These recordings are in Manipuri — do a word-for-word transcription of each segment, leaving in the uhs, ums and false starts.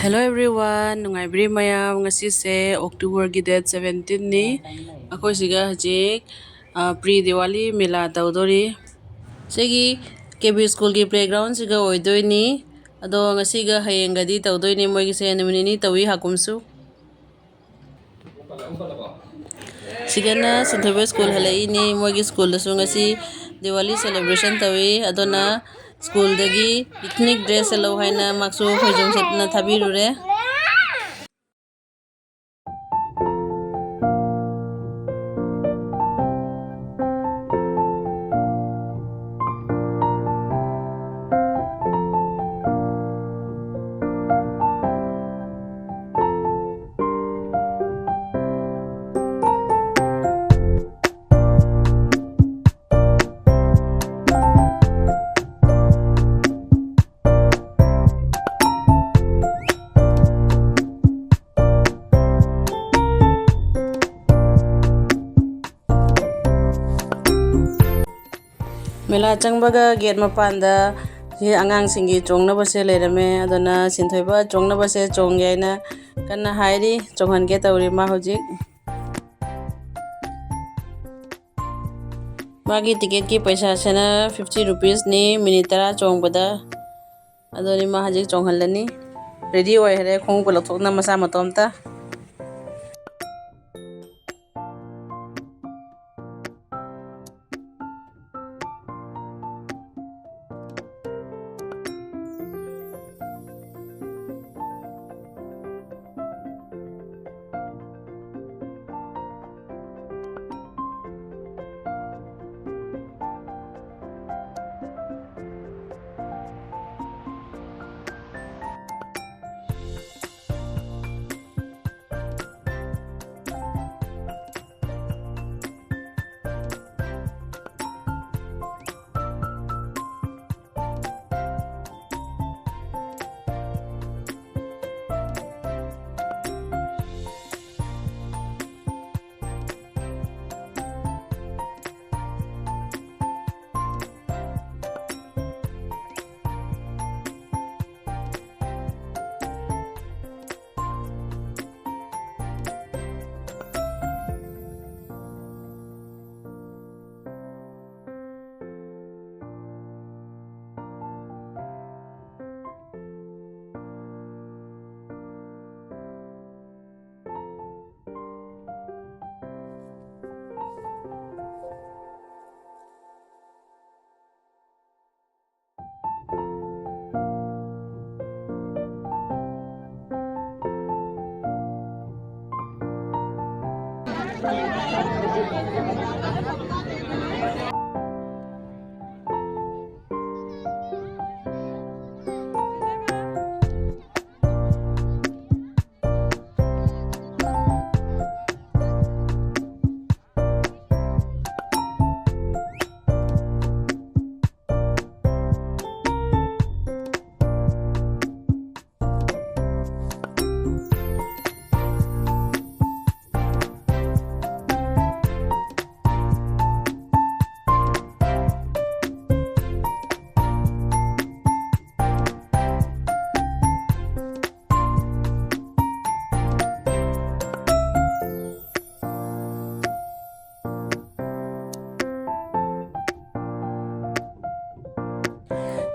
Hello everyone, ꯅꯨꯡꯉꯥꯏꯕꯤꯔꯤ ꯃꯌꯥꯝ? ꯉꯁꯤꯁꯦ October ꯒꯤ date seventeen ꯅꯤ꯫ ꯑꯩꯈꯣꯏ ꯁꯤꯒ ꯍꯧꯖꯤꯛ, ꯑ, pre Diwali ꯃꯦꯂꯥ ꯇꯧꯗꯣꯔꯤ꯫ ꯁꯤꯒꯤ ꯀꯦ ꯕꯤ ꯁ꯭ꯀꯨꯜꯒꯤ playground ꯁꯤꯒ ꯑꯣꯏꯗꯣꯏꯅꯤ꯫ ꯑꯗꯣ ꯉꯁꯤꯒ ꯍꯌꯦꯡꯒꯗꯤ ꯇꯧꯗꯣꯏꯅꯤ, ꯃꯣꯏꯒꯤꯁꯦ ꯅꯨꯃꯤꯠ ꯅꯤꯅꯤ ꯇꯧꯏ ꯍꯥꯀꯨꯝꯁꯨ꯫ ꯁꯤꯒꯅ ꯁꯤꯟꯊꯣꯏꯕ ꯁ꯭ꯀꯨꯜ ꯍꯜꯂꯛꯏꯅꯤ꯫ ꯃꯣꯏꯒꯤ ꯁ꯭ꯀꯨꯜꯗꯁꯨ ꯉꯁꯤ Diwali celebration ꯇꯧꯏ꯫ ꯑꯗꯨꯅ ꯁ꯭ꯀꯨꯜꯗꯒꯤ picnic dress ꯁꯦꯠꯂꯧ ꯍꯥꯏꯅ ꯃꯥꯛꯁꯨ ꯐꯩꯖꯣꯝ ꯁꯦꯠꯇꯅ ꯊꯥꯕꯤꯔꯨꯔꯦ꯫ ꯃꯦꯂꯥ ꯆꯪꯕꯒ gate ꯃꯄꯥꯟꯗ ꯁꯤ ꯑꯉꯥꯡꯁꯤꯡꯒꯤ ꯆꯣꯡꯅꯕꯁꯦ ꯂꯩꯔꯝꯃꯦ꯫ ꯑꯗꯨꯅ ꯁꯤꯟꯊꯣꯏꯕ ꯆꯣꯡꯅꯕꯁꯦ ꯆꯣꯡꯒꯦ ꯍꯥꯏꯅ ꯀꯟꯅ ꯍꯥꯏꯔꯤ, ꯆꯣꯡꯍꯟꯒꯦ ꯇꯧꯔꯤ ꯃꯥ ꯍꯧꯖꯤꯛ꯫ ꯃꯥꯒꯤ ticket ꯀꯤ ꯄꯩꯁꯥꯁꯤꯅ fifty rupees ꯅꯤ, minute ꯇꯔꯥ ꯆꯣꯡꯕꯗ꯫ ꯑꯗꯨꯅꯤ ꯃꯥ ꯍꯧꯖꯤꯛ ꯆꯣꯡꯍꯜꯂꯅꯤ꯫ Ready ꯑꯣꯏꯈ꯭ꯔꯦ ꯈꯣꯡꯎꯞꯀ ꯂꯧꯊꯣꯛꯅ ꯃꯁꯥ ꯃꯇꯣꯝꯇ꯫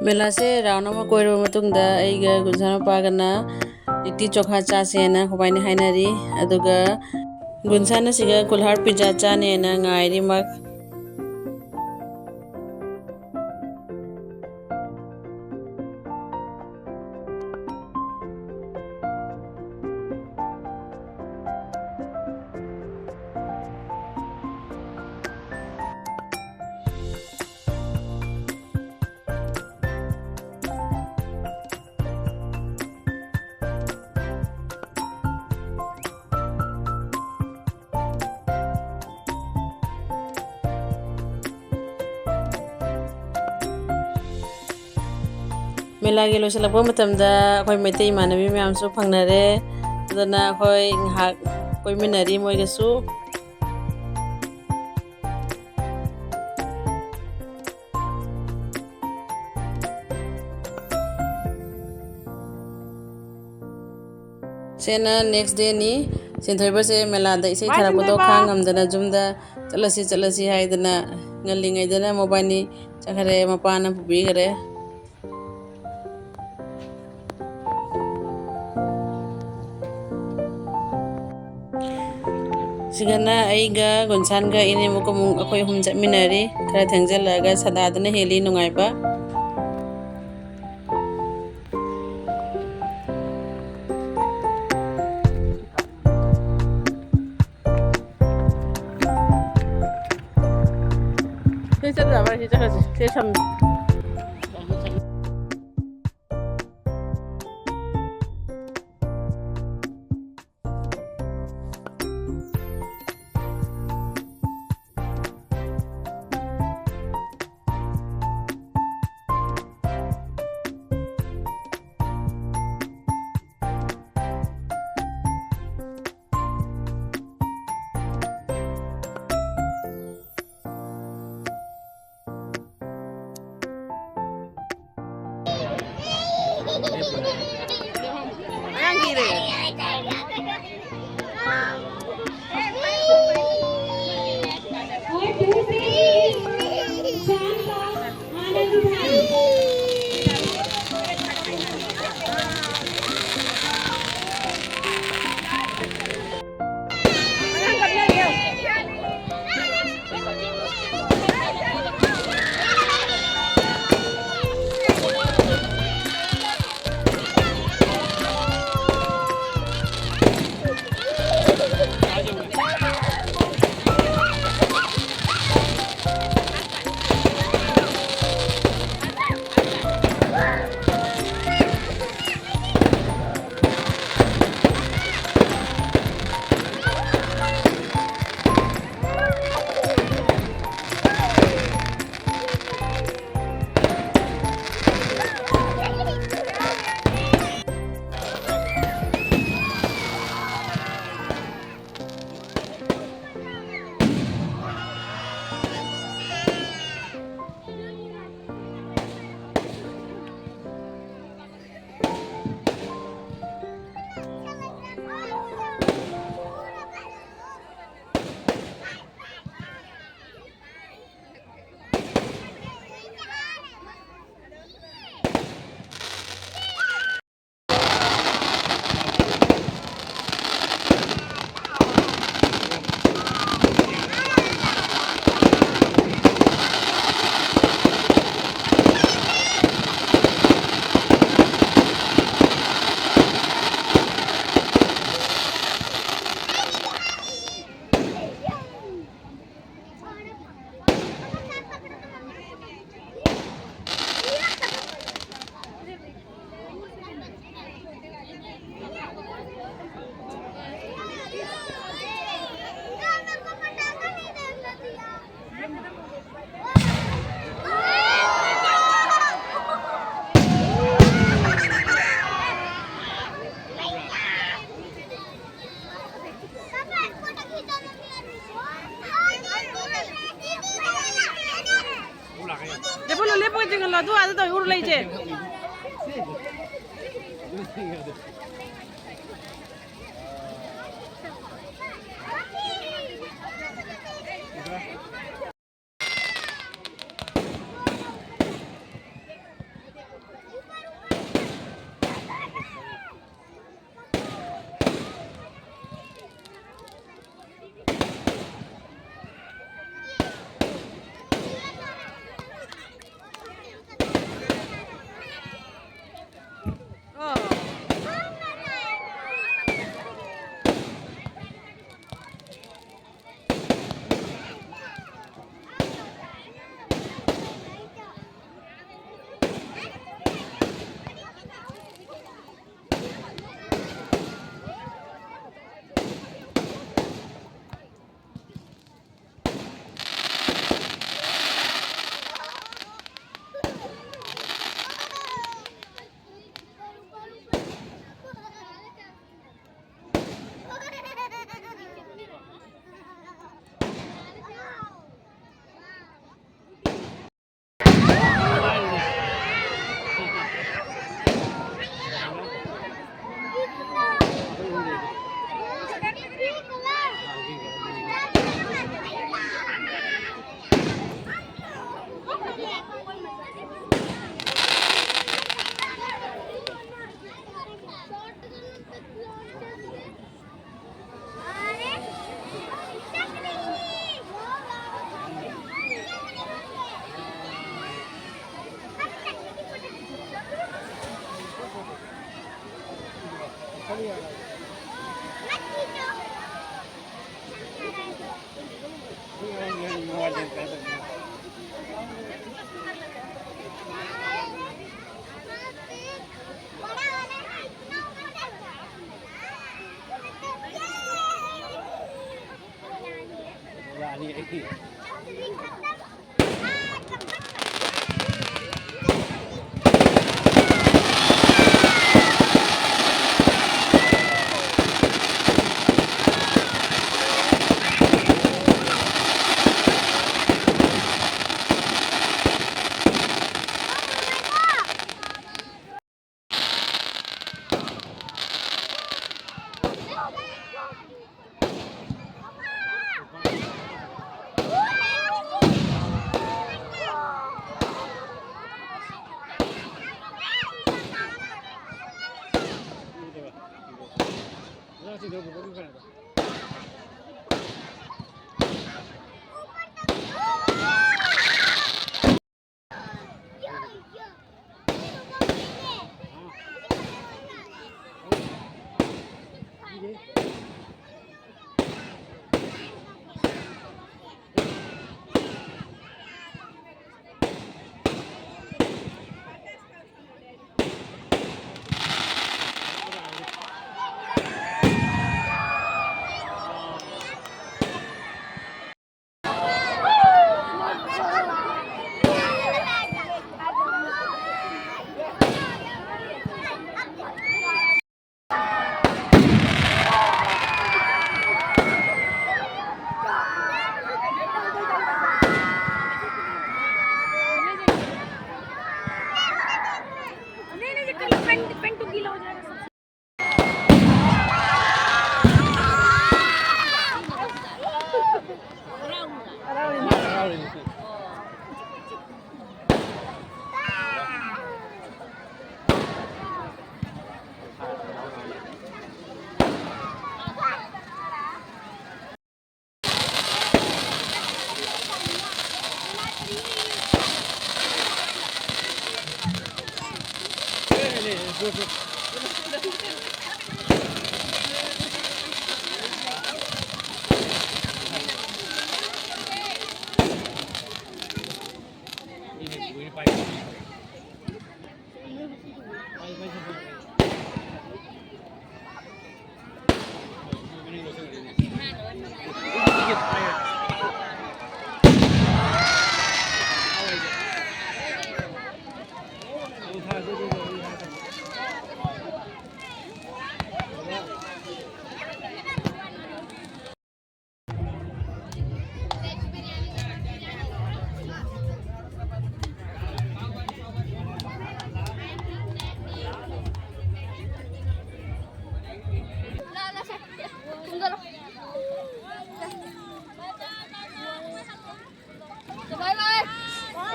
ꯃꯦꯂꯥꯁꯦ ꯔꯥꯎꯟ ꯑꯃ ꯀꯣꯏꯔꯕ ꯃꯇꯨꯡꯗ ꯑꯩꯒ ꯒꯨꯟꯁꯥꯟ ꯃꯄꯥꯒꯅ ꯂꯤꯇꯤ ꯆꯣꯈꯥ ꯆꯥꯁꯦꯅ ꯑꯩꯈꯣꯏꯕꯥꯏꯅꯤ ꯍꯥꯏꯅꯔꯤ꯫ ꯑꯗꯨꯒ ꯒꯨꯟꯁꯥꯟꯅ ꯁꯤꯒ ꯀꯨꯜꯍꯥꯔ ꯄꯤꯖꯥ ꯆꯥꯅꯦꯅ ꯉꯥꯏꯔꯤ ꯃꯛ꯫ ꯃꯦꯂꯥꯒꯤ ꯂꯣꯏꯁꯤꯜꯂꯛꯄ ꯃꯇꯝꯗ ꯑꯩꯈꯣꯏ ꯃꯩꯇꯩ ꯏꯃꯥꯟꯅꯕꯤ ꯃꯌꯥꯝꯁꯨ ꯐꯪꯅꯔꯦ꯫ ꯑꯗꯨꯅ ꯑꯩꯈꯣꯏ ꯉꯥꯏꯍꯥꯛ ꯀꯣꯏꯃꯤꯟꯅꯔꯤ ꯃꯣꯏꯒꯁꯨ꯫ ꯁꯤꯅ next dayꯅꯤ꯫ ꯁꯤꯟꯊꯣꯏꯕꯁꯦ ꯃꯦꯂꯥꯗ ꯏꯁꯩ ꯊꯥꯔꯛꯄꯗꯣ ꯈꯥꯡ ꯉꯝꯗꯅ ꯌꯨꯝꯗ ꯆꯠꯂꯁꯤ, ꯆꯠꯂꯁꯤ ꯍꯥꯏꯗꯅ ꯉꯜꯂꯤꯉꯩꯗꯅ ꯃꯕꯥꯅꯤ ꯆꯠꯈ꯭ꯔꯦ, ꯃꯄꯥꯅ ꯄꯨꯕꯤꯈ꯭ꯔꯦ꯫ ꯁꯤꯒꯅ ꯑꯩꯒ ꯒꯨꯟꯁꯥꯟꯒ ꯏꯅꯦ ꯃꯀꯨꯝ ꯑꯩꯈꯣꯏ ꯑꯍꯨꯝ ꯆꯠꯃꯤꯟꯅꯔꯤ꯫ ꯈꯔ ꯊꯦꯡꯖꯤꯜꯂꯛꯑꯒ ꯁꯗꯥꯗꯅ ꯍꯦꯜꯂꯤ ꯅꯨꯡꯉꯥꯏꯕ꯫ ꯁꯤ ꯆꯠꯂꯨꯔꯕ? ꯁꯤ ꯆꯠꯈ꯭ꯔꯁꯤ꯫ ꯁꯤ ꯁꯝ-, ꯑꯉꯥꯡꯒꯤꯔꯦ꯫ ꯆꯤꯡꯍꯜꯂꯣ, ꯑꯗꯨ ꯑꯥꯗ ꯇꯧ, ꯎꯔꯨ ꯂꯩꯁꯦ꯫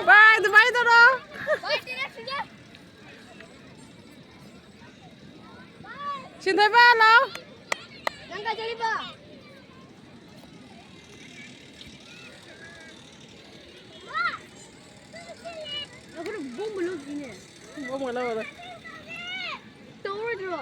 ꯕꯥꯏ, ꯑꯗꯨꯃꯥꯏꯅ ꯇꯧꯔꯣ꯫ ꯁꯤꯟꯊꯣꯏꯕ, ꯍꯜꯂꯣ꯫ ꯅꯪ ꯀꯥꯏ ꯆꯠꯂꯤꯕ? ꯅꯈꯨꯠꯇ ꯕꯣꯝꯕ ꯂꯧꯗ꯭ꯔꯤꯅꯦ꯫ ꯕꯣꯝꯕ ꯂꯧꯔꯣꯏ꯫ ꯇꯧꯔꯣꯏꯗ꯭ꯔꯣ?